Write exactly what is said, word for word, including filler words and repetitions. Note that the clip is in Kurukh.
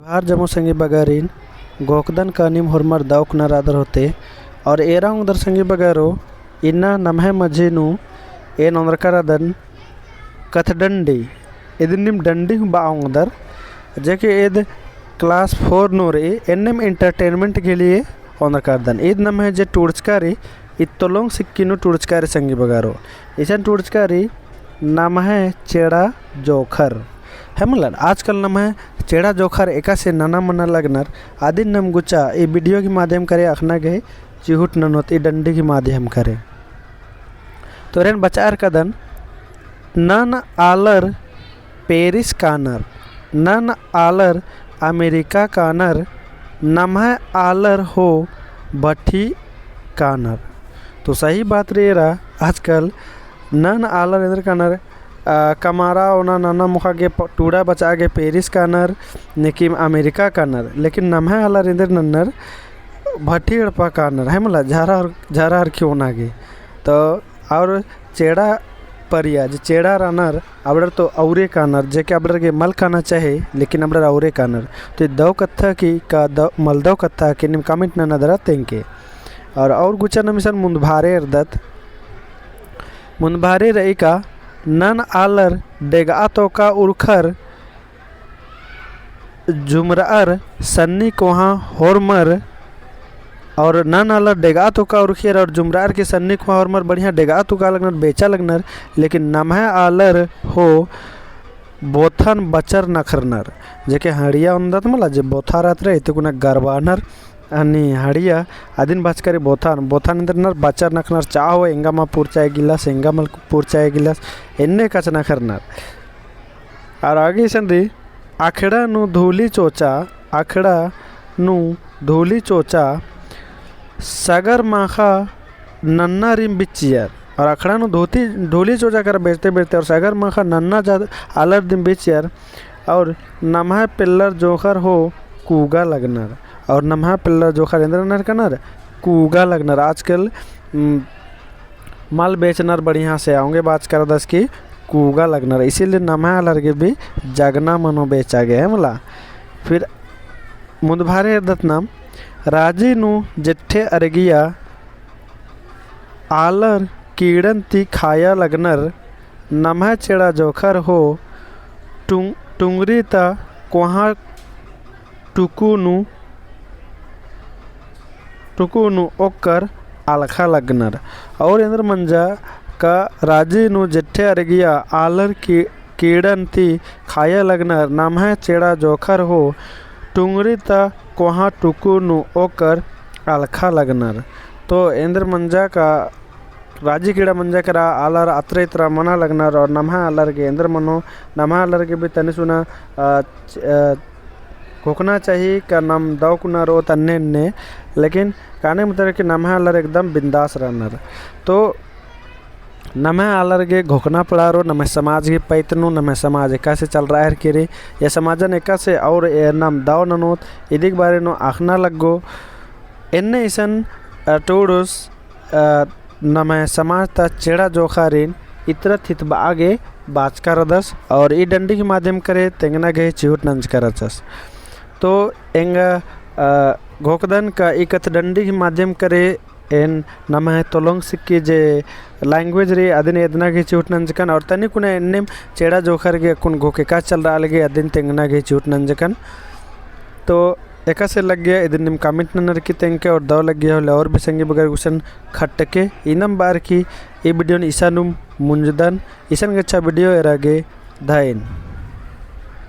जोहार जम्मो संगी बगरिन, घोखदन का नीम होरमर दव कुना रअदर होले। और एरा ओंगदर संगी बगरो, इन्ना नम्है मझी नू एन ओन्दरका रअदन कत्थडंडी, इदिन नीम डंडी हूँ बआ ओंगदर, जे कि ईद class four नू रई, एन्नेम entertainment के लिए ओन्दरका रअदन। ईद नम्है जे टूड़चका रई, ईद तोलोंग सिक्की नू टूड़चका रई संगी बगरो। इसन टूड़चका रई नम्है चेड़ा जोंख़र। है मला, आजकल नम्है चेड़ा जोंख़र एकासे नना मना लगनर, अदिन नम गुचा ई video के माध्यम करे अख़ना गे चिहुट ननोत, ई डंडी के माध्यम करे। तो एन बचआ रअदन, नन आलर पेरिस कानर, नन आलर अमेरिका कानर, नम्है आलर हो भट्ठी कानर। तो सही बात रई एरा, आजकल नन आलर एन्देर कानर, आ, कमरा ओना नना मोख़ा गे प-, टूड़ा बचआ गे पेरिस कानर, नेकिम अमेरिका कानर, लेकिन नम्है आलर एन्देर नन्नर भट्ठी एड़पा कानर, है मला, झरा अर-, झरा अरखी ओना गे। तो और चेड़ा परिया, जे चेड़ा रअनर, अबड़र तो औरे कानर, जे कि अबड़र गे मल काना चाही, लेकिन अबड़र औरे कानर। तो ई दव कत्था की का दव, मल दव कत्था की नीम comment नना दरा तेंगके। और, और गुचा नम इसन मुन्दभारे एरदत। मुन्दभारे रई का, नन आलर डेगआ तोका उरखर, जुमरअर सन्नी कोहाँ होरमर, और नन आलर डेगआ तोका उरखियर और जुमरअर की सन्नी कोहाँ होरमर बढ़िया डेगआ तोका लगनर, बेचा लगनर, लेकिन नम्है आलर हो बोथन बचर नखरनर। जे कि हड़िया ओन्दत मला, जे बोथा रअदर, इते कुना गरबानर, अन्नी हड़िया, अदिन बचका रई बोथन, बोथन एन्देर नर बचर नखरनर, चा हो एंगा मा पुरचा ए गिलास, एंगा मा पुरचा ए गिलास, एन्ने कछनखरनर। और आगे इसन रई, अखड़ा नू धूली चोचा, अखड़ा नू धूली चोचा, सगर माखा नन्नारिम बिच्चियर। और अखड़ा नू धोती, धूली चोचा करा बेचते बेचते और सगर माखा नन्ना जात आलर दिम बिच्चियर। और नम्है पेल्लर जोंख़र हो कूगा लगनर। और नम्है पेल्लर जोंख़र एन्देर नर कानर, कूगा लगनर। आजकल, उम, मल बेचनर बढ़िया से, औंगे बाचका रअदस कि कूगा लगनर। इसीलिए नम्है आलर गे भी जगना मनो बेचा गे, है मला। फिर मुन्दभारे एरदत नाम, राजी नू जेठे अरगिया आलर कीड़न ती खाया लगनर, नम्है चेड़ा जोंख़र हो टुंग-, टुंगरी ता कोहाँ टुकु नू, टुकु नू ओक्कर अलखा लगनर। और एन्देर मंजा का राजी नू जेठे अरगिया आलर की कीड़न ती खाया लगनर, नम्है चेड़ा जोंख़र हो टुंगरी ता कोहाँ टुकु नू ओक्कर अलखा लगनर। तो एन्देर मंजा का राजी कीड़ा मंजा केरा आलर अतरा इतरा मना लगनर और नम्है आलर गे एन्देर मनो, नम्है आलर गे भी तनी सुना, अ, च-, अ, घोखना चाही का नम दव कुना रओत अन्ने अन्ने, लेकिन कहने मतलब कि नम्है आलर एकदम बिंदास रअनर। तो नम्है आलर गे घोखना पड़ारो, नम्है समाज गे पैत नू, नम्है समाज एकासे चलरआ हेलरकी रई, या समाजन एकासे और ए नम दव ननोत, इदिक बारे नू अख़ना लग्गो। एन्ने इसन, अ, टूड़ुस, अ, नम्है समाज ता चेड़ा जोंख़ारिन इतरा थितबआ गे बाचका रअदस और ई डंडी के माध्यम करे तेंगना गे चिहुट नंजका रहचस। तो एंगा, अ, घोखदन का ई कत्थडंडी के माध्यम करे एन नम्है तोलोंग सिक्की जे language रई अदिन एदना गे चिहुट नंजकन और तनी कुना एन्नेम चेड़ा जोंख़र गे अक्कुन घोख एकासे चलरआ लगी अदिन तेंगना गे चिहुट नंजकन। तो एकासे लग्गिया इदिन नीम comment ननर की तेंगके और दव लग्गिया होले और भी संगी बगर गुसन खट्टके। इन्नम बअर की ई video न इसानुम मुंजदन, इसन गेच्छा video एरा गे धइन।